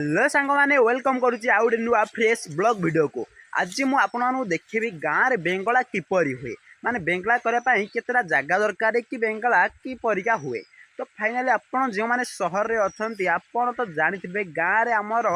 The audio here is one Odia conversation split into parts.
ହ୍ୟାଲୋ ସାଙ୍ଗମାନେ, welcome କରୁଛି ଆଉ ଗୋଟେ ନୂଆ ଫ୍ରେଶ୍ ବ୍ଲଗ୍ ଭିଡ଼ିଓକୁ। ଆଜି ମୁଁ ଆପଣମାନଙ୍କୁ ଦେଖିବି ଗାଁରେ ବେଙ୍ଗଳା କିପରି ହୁଏ, ମାନେ ବେଙ୍ଗଳା କରିବା ପାଇଁ କେତେଟା ଜାଗା ଦରକାର କି ବେଙ୍ଗଳା କିପରିକା ହୁଏ। ତ ଫାଇନାଲି ଆପଣ ଯେଉଁମାନେ ସହରରେ ଅଛନ୍ତି, ଆପଣ ତ ଜାଣିଥିବେ ଗାଁରେ ଆମର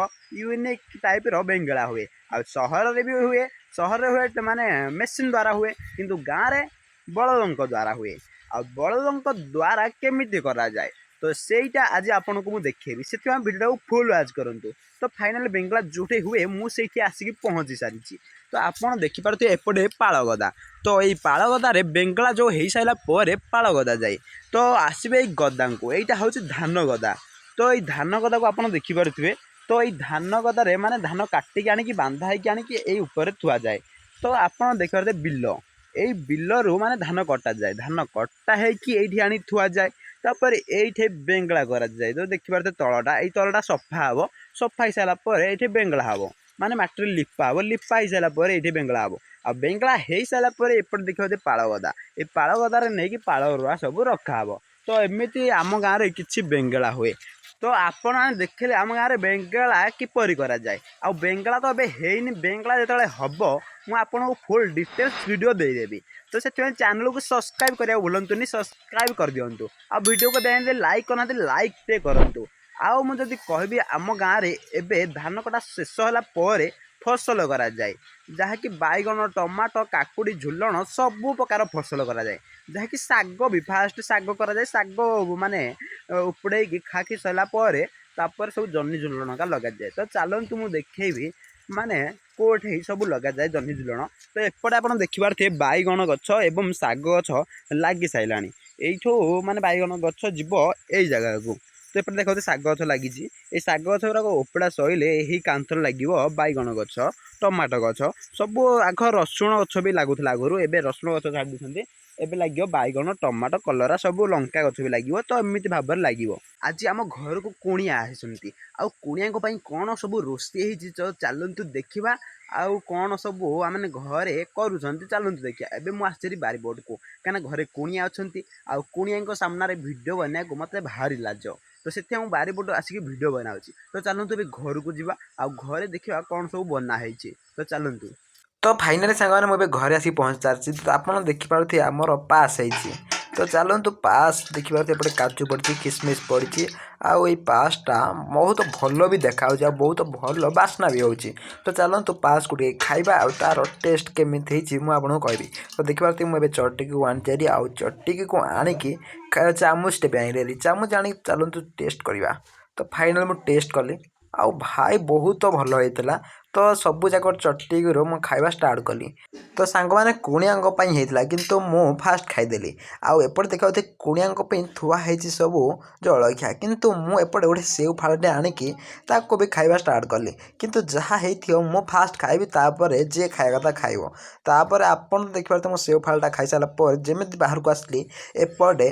ୟୁନିକ୍ ଟାଇପ୍ର ବେଙ୍ଗଳା ହୁଏ। ଆଉ ସହରରେ ବି ହୁଏ। ସହରରେ ହୁଏ ମାନେ ମେସିନ୍ ଦ୍ୱାରା ହୁଏ, କିନ୍ତୁ ଗାଁରେ ବଳଦଙ୍କ ଦ୍ୱାରା ହୁଏ। ଆଉ ବଳଦଙ୍କ ଦ୍ୱାରା କେମିତି କରାଯାଏ, ତ ସେଇଟା ଆଜି ଆପଣଙ୍କୁ ମୁଁ ଦେଖେଇବି। ସେଥିପାଇଁ ଭିଡ଼ିଓଟାକୁ ଫୁଲ୍ ୱାଚ୍ କରନ୍ତୁ। ତ ଫାଇନାଲି ବେଙ୍ଗଳା ଯେଉଁଠି ହୁଏ, ମୁଁ ସେଇଠି ଆସିକି ପହଞ୍ଚି ସାରିଛି। ତ ଆପଣ ଦେଖିପାରୁଥିବେ ଏପଟେ ପାଳଗଦା। ତ ଏଇ ପାଳଗଦାରେ ବେଙ୍ଗଳା ଯେଉଁ ହେଇସାରିଲା ପରେ ପାଳଗଦା ଯାଏ। ତ ଆସିବେ ଏଇ ଗଦାଙ୍କୁ। ଏଇଟା ହେଉଛି ଧାନ ଗଦା। ତ ଏଇ ଧାନ ଗଦାକୁ ଆପଣ ଦେଖିପାରୁଥିବେ। ତ ଏଇ ଧାନ ଗଦାରେ ମାନେ ଧାନ କାଟିକି ଆଣିକି, ବାନ୍ଧା ହେଇକି ଆଣିକି ଏଇ ଉପରେ ଥୁଆଯାଏ। ତ ଆପଣ ଦେଖିପାରୁଥିବେ ବିଲ। ଏଇ ବିଲରୁ ମାନେ ଧାନ କଟାଯାଏ। ଧାନ କଟା ହେଇକି ଏଇଠି ଆଣି ଥୁଆଯାଏ। ତାପରେ ଏଇଠି ବେଙ୍ଗଳା କରାଯାଏ। ତ ଦେଖିପାରୁଥିବେ ତଳଟା, ଏଇ ତଳଟା ସଫା ହେବ। ସଫା ହେଇସାରିଲା ପରେ ଏଇଠି ବେଙ୍ଗଳା ହେବ, ମାନେ ମାଟିରେ ଲିପା ହେବ। ଲିପା ହେଇସାରିଲା ପରେ ଏଇଠି ବେଙ୍ଗଳା ହେବ। ଆଉ ବେଙ୍ଗଳା ହେଇସାରିଲା ପରେ ଏପଟେ ଦେଖିବ ପାଳଗଦା। ଏ ପାଳଗଦାରେ ନେଇକି ପାଳ ରୁଆ ସବୁ ରଖାହେବ। ତ ଏମିତି ଆମ ଗାଁରେ କିଛି ବେଙ୍ଗଳା ହୁଏ। ତ ଆପଣମାନେ ଦେଖିଲେ ଆମ ଗାଁରେ ବେଙ୍ଗଳା କିପରି କରାଯାଏ। ଆଉ ବେଙ୍ଗଳା ତ ଏବେ ହେଇନି। ବେଙ୍ଗଳା ଯେତେବେଳେ ହେବ, ମୁଁ ଆପଣଙ୍କୁ ଫୁଲ୍ ଡିଟେଲ୍ସ ଭିଡ଼ିଓ ଦେଇଦେବି। ତ ସେଥିପାଇଁ ଚ୍ୟାନେଲକୁ ସବସ୍କ୍ରାଇବ୍ କରିବାକୁ ଭୁଲନ୍ତୁନି, ସବସ୍କ୍ରାଇବ୍ କରିଦିଅନ୍ତୁ। ଆଉ ଭିଡ଼ିଓକୁ ଏବେ ଲାଇକ୍ କରିନାହାନ୍ତି, ଲାଇକ୍ ଟେ କରନ୍ତୁ। ଆଉ ମୁଁ ଯଦି କହିବି, ଆମ ଗାଁରେ ଏବେ ଧାନ କଟା ଶେଷ ହେଲା ପରେ ଫସଲ କରାଯାଏ, ଯାହାକି ବାଇଗଣ, ଟମାଟୋ, କାକୁଡ଼ି, ଝୁଲଣ ସବୁ ପ୍ରକାର ଫସଲ କରାଯାଏ। ଯାହାକି ଶାଗ ବି, ଫାଷ୍ଟ ଶାଗ କରାଯାଏ। ଶାଗ ମାନେ ଉପୁଡ଼େଇକି ଖାକି ସରିଲା ପରେ ତାପରେ ସବୁ ଜହ୍ନି ଝୁଲଣ ଲଗାଯାଏ। ତ ଚାଲନ୍ତୁ, ମୁଁ ଦେଖେଇବି ମାନେ କେଉଁଠି ସବୁ ଲଗାଯାଏ ଜହ୍ନି ଝୁଲଣ। ତ ଏପଟେ ଆପଣ ଦେଖିପାରୁଥିବେ ବାଇଗଣ ଗଛ ଏବଂ ଶାଗ ଗଛ ଲାଗି ସାରିଲାଣି। ଏଇଠୁ ମାନେ ବାଇଗଣ ଗଛ ଯିବ ଏଇ ଜାଗାକୁ। ତ ଏପଟେ ଦେଖନ୍ତୁ, ଶାଗ ଗଛ ଲାଗିଛି। ଏଇ ଶାଗ ଗଛ ଗୁଡ଼ାକ ଉପୁଡ଼ା ସଇଲେ ଏହି କାନ୍ଥରେ ଲାଗିବ ବାଇଗଣ ଗଛ, ଟମାଟୋ ଗଛ ସବୁ। ଆଗ ରସୁଣ ଗଛ ବି ଲାଗୁଥିଲା ଆଗରୁ, ଏବେ ରସୁଣ ଗଛ ଛାଡ଼ି ଦେଇଛନ୍ତି। ଏବେ ଲାଗିବ ବାଇଗଣ, ଟମାଟୋ, କଲରା ସବୁ, ଲଙ୍କା ଗଛ ବି ଲାଗିବ। ତ ଏମିତି ଭାବରେ ଲାଗିବ। ଆଜି ଆମ ଘରକୁ କୁଣିଆ ଆସିଛନ୍ତି। ଆଉ କୁଣିଆଙ୍କ ପାଇଁ କ'ଣ ସବୁ ରୋଷେଇ ହେଇଛି, ତ ଚାଲନ୍ତୁ ଦେଖିବା। ଆଉ କ'ଣ ସବୁ ମାନେ ଘରେ କରୁଛନ୍ତି, ଚାଲନ୍ତୁ ଦେଖିବା। ଏବେ ମୁଁ ଆସିଛି ବାରିପଟକୁ, କାହିଁକିନା ଘରେ କୁଣିଆ ଅଛନ୍ତି ଆଉ କୁଣିଆଙ୍କ ସାମ୍ନାରେ ଭିଡ଼ିଓ ବନେଇବାକୁ ମୋତେ ଭାରି ଲାଜ। ତ ସେଥିପାଇଁ ମୁଁ ବାରିପଟୁ ଆସିକି ଭିଡ଼ିଓ ବନାଉଛି। ତ ଚାଲନ୍ତୁ, ଏବେ ଘରକୁ ଯିବା ଆଉ ଘରେ ଦେଖିବା କ'ଣ ସବୁ ବନା ହେଇଛି। ତ ଚାଲନ୍ତୁ। ତ ଫାଇନାଲି ସାଙ୍ଗମାନେ, ମୁଁ ଏବେ ଘରେ ଆସିକି ପହଞ୍ଚି ସାରିଛି। ତ ଆପଣ ଦେଖିପାରୁଥିବେ ଆମର ପାସ୍ ହେଇଛି। ତ ଚାଲନ୍ତୁ, ପାସ୍ ଦେଖିପାରୁଥିବେ, ଏପଟେ କାଜୁ ପଡ଼ିଛି, କିସମିସ୍ ପଡ଼ିଛି। ଆଉ ଏଇ ପାସ୍ଟା ବହୁତ ଭଲ ବି ଦେଖାହେଉଛି ଆଉ ବହୁତ ଭଲ ବାସ୍ନା ବି ହେଉଛି। ତ ଚାଲନ୍ତୁ, ପାସ୍କୁ ଟିକେ ଖାଇବା ଆଉ ତା'ର ଟେଷ୍ଟ କେମିତି ହେଇଛି ମୁଁ ଆପଣଙ୍କୁ କହିବି। ତ ଦେଖିପାରୁଥିବେ, ମୁଁ ଏବେ ଚଟକିକୁ ଆଣିଛି ଆଉ ଚଟକିକୁ ଆଣିକି ଚାମଚଟେ ବି ଆଣିଲି। ଚାମଚ ଆଣିକି ଚାଲନ୍ତୁ ଟେଷ୍ଟ କରିବା। ତ ଫାଇନାଲ୍ ମୁଁ ଟେଷ୍ଟ କଲି ଆଉ ଭାଇ, ବହୁତ ଭଲ ହେଇଥିଲା। ତ ସବୁ ଯାକ ଚଟକିରୁ ମୁଁ ଖାଇବା ଷ୍ଟାର୍ଟ କଲି। ତ ସାଙ୍ଗମାନେ, କୁଣିଆଙ୍କ ପାଇଁ ହେଇଥିଲା, କିନ୍ତୁ ମୁଁ ଫାଷ୍ଟ ଖାଇଦେଲି। ଆଉ ଏପଟେ ଦେଖିବାକୁ କୁଣିଆଙ୍କ ପାଇଁ ଥୁଆ ହେଇଛି ସବୁ ଜଳଖିଆ, କିନ୍ତୁ ମୁଁ ଏପଟେ ଗୋଟେ ସେଉ ଫାଳଟେ ଆଣିକି ତାକୁ ବି ଖାଇବା ଷ୍ଟାର୍ଟ କଲି। କିନ୍ତୁ ଯାହା ହେଇଥିବ, ମୁଁ ଫାଷ୍ଟ ଖାଇବି, ତାପରେ ଯିଏ ଖାଇବା କଥା ଖାଇବ। ତାପରେ ଆପଣ ଦେଖିପାରୁଥିବେ, ମୁଁ ସେଉ ଫାଳଟା ଖାଇସାରିଲା ପରେ ଯେମିତି ବାହାରକୁ ଆସିଲି, ଏପଟେ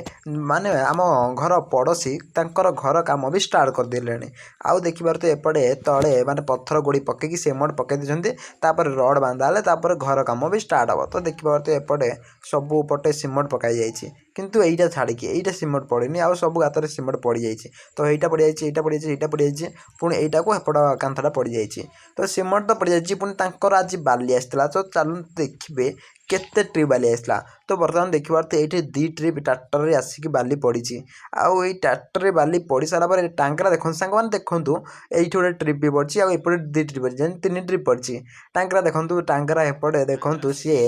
ମାନେ ଆମ ଘର ପଡ଼ୋଶୀ ତାଙ୍କର ଘର କାମ ବି ଷ୍ଟାର୍ଟ କରିଦେଲେଣି। ଆଉ ଦେଖିପାରୁଥିବେ, ଏପଟେ ତଳେ ମାନେ ପଥର ଗୋଡ଼ି ପକେଇକି ସିମେଣ୍ଟ ପକେଇ ଦେଇଛନ୍ତି। ତାପରେ ରଡ଼ ବାନ୍ଧା ହେଲେ ତାପରେ ଘର କାମ ବି ଷ୍ଟାର୍ଟ ହେବ। ତ ଦେଖିପାରୁଥିବେ, ଏପଟେ ସବୁ ପଟେ ସିମେଣ୍ଟ ପକାଯାଇଛି, କିନ୍ତୁ ଏଇଟା ଛାଡ଼ିକି ଏଇଟା ସିମେଣ୍ଟ ପଡ଼ିନି। ଆଉ ସବୁ ଗାତରେ ସିମେଣ୍ଟ ପଡ଼ିଯାଇଛି। ତ ଏଇଟା ପଡ଼ିଯାଇଛି, ଏଇଟା ପଡ଼ିଯାଇଛି, ଏଇଟା ପଡ଼ିଯାଇଛି, ପୁଣି ଏଇଟାକୁ ଏପଟ କାନ୍ଥଟା ପଡ଼ିଯାଇଛି। ତ ସିମେଣ୍ଟ ତ ପଡ଼ିଯାଇଛି। ପୁଣି ତାଙ୍କର ଆଜି ବାଲି ଆସିଥିଲା। ତ ଚାଲନ୍ତୁ ଦେଖିବେ କେତେ ଟ୍ରିପ୍ ବାଲି ଆସିଥିଲା। ତ ବର୍ତ୍ତମାନ ଦେଖିପାରୁଥିବେ, ଏଇଠି ଦୁଇ ଟ୍ରିପ୍ ଟ୍ରାକ୍ଟରରେ ଆସିକି ବାଲି ପଡ଼ିଛି। ଆଉ ଏଇ ଟ୍ରାକ୍ଟରରେ ବାଲି ପଡ଼ି ସାରିଲା ପରେ ଟାଙ୍କରା ଦେଖନ୍ତୁ ସାଙ୍ଗମାନେ, ଦେଖନ୍ତୁ, ଏଇଠି ଗୋଟେ ଟ୍ରିପ୍ ବି ପଡ଼ିଛି ଆଉ ଏପଟେ ଦୁଇ ଟ୍ରିପ୍ ପଡ଼ିଛି, ଯେମିତି ତିନି ଟ୍ରିପ୍ ପଡ଼ିଛି। ଟାଙ୍କରା ଦେଖନ୍ତୁ, ଟାଙ୍କରା ଏପଟେ ଦେଖନ୍ତୁ, ସିଏ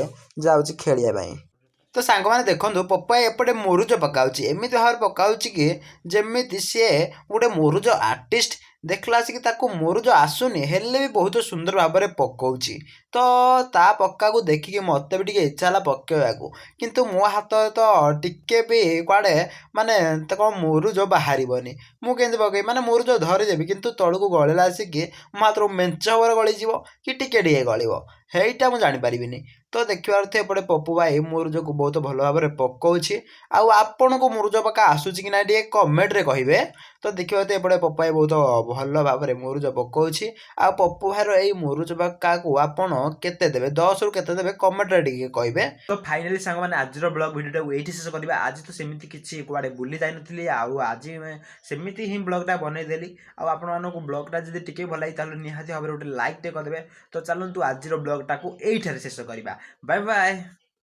ଯାଉଛି ଖେଳିବା ପାଇଁ। ତ ସାଙ୍ଗମାନେ ଦେଖନ୍ତୁ, ପପା ଏପଟେ ମୁରୁଜ ପକାଉଛି। ଏମିତି ଭାବରେ ପକାଉଛି କି ଯେମିତି ସିଏ ଗୋଟେ ମୁରୁଜ ଆର୍ଟିଷ୍ଟ। ଦେଖିଲା ଆସିକି ତାକୁ ମୁରୁଜ ଆସୁନି, ହେଲେ ବି ବହୁତ ସୁନ୍ଦର ଭାବରେ ପକାଉଛି। ତ ତା ପକାକୁ ଦେଖିକି ମୋତେ ବି ଟିକେ ଇଚ୍ଛା ହେଲା ପକାଇବାକୁ, କିନ୍ତୁ ମୋ ହାତରେ ତ ଟିକେ ବି କୁଆଡ଼େ ମାନେ ତ କ'ଣ ମୁରୁଜ ବାହାରିବନି। ମୁଁ କେମିତି ପକେଇବି? ମାନେ ମୁରୁଜ ଧରିଦେବି, କିନ୍ତୁ ତଳକୁ ଗଳିଲା ଆସିକି ମୋ ହାତରୁ ମେଞ୍ଚ ଭାବରେ ଗଳିଯିବ କି ଟିକେ ଟିକେ ଗଳିବ, ହେଇଟା ମୁଁ ଜାଣିପାରିବିନି। ତ ଦେଖିପାରୁଥିବେ, ଏପଟେ ପପୁ ଭାଇ ମୁରୁଜକୁ ବହୁତ ଭଲ ଭାବରେ ପକଉଛି। ଆଉ ଆପଣଙ୍କୁ ମୁରୁଜ ପକା ଆସୁଛି କି ନାହିଁ, ଟିକେ କମେଣ୍ଟରେ କହିବେ। ତ ଦେଖିପାରୁଥିବେ, ଏପଟେ ପପୁ ଭାଇ ବହୁତ ଭଲ ଭାବରେ ମୁରୁଜ ପକଉଛି। ଆଉ ପପୁ ଭାଇର ଏଇ ମୁରୁଜ ପକାକୁ ଆପଣ କେତେ ଦେବେ, 10ରୁ କେତେ ଦେବେ, କମେଣ୍ଟରେ ଟିକେ କହିବେ। ତ ଫାଇନାଲି ସାଙ୍ଗମାନେ, ଆଜିର ବ୍ଲଗ୍ ଭିଡ଼ିଓଟାକୁ ଏଇଠି ଶେଷ କରିବା। ଆଜି ତ ସେମିତି କିଛି କୁଆଡ଼େ ବୁଲି ଯାଇନଥିଲି ଆଉ ଆଜି ସେମିତି ହିଁ ବ୍ଲଗ୍ଟା ବନେଇଦେଲି। ଆଉ ଆପଣମାନଙ୍କୁ ବ୍ଲଗ୍ଟା ଯଦି ଟିକେ ଭଲ ଲାଗେ, ତାହେଲେ ନିହାତି ଭାବରେ ଗୋଟେ ଲାଇକ୍ଟେ କରିଦେବେ। ତ ଚାଲନ୍ତୁ, ଆଜିର ବ୍ଲଗ୍ଟାକୁ ଏଇଠାରେ ଶେଷ କରିବା। Bye bye.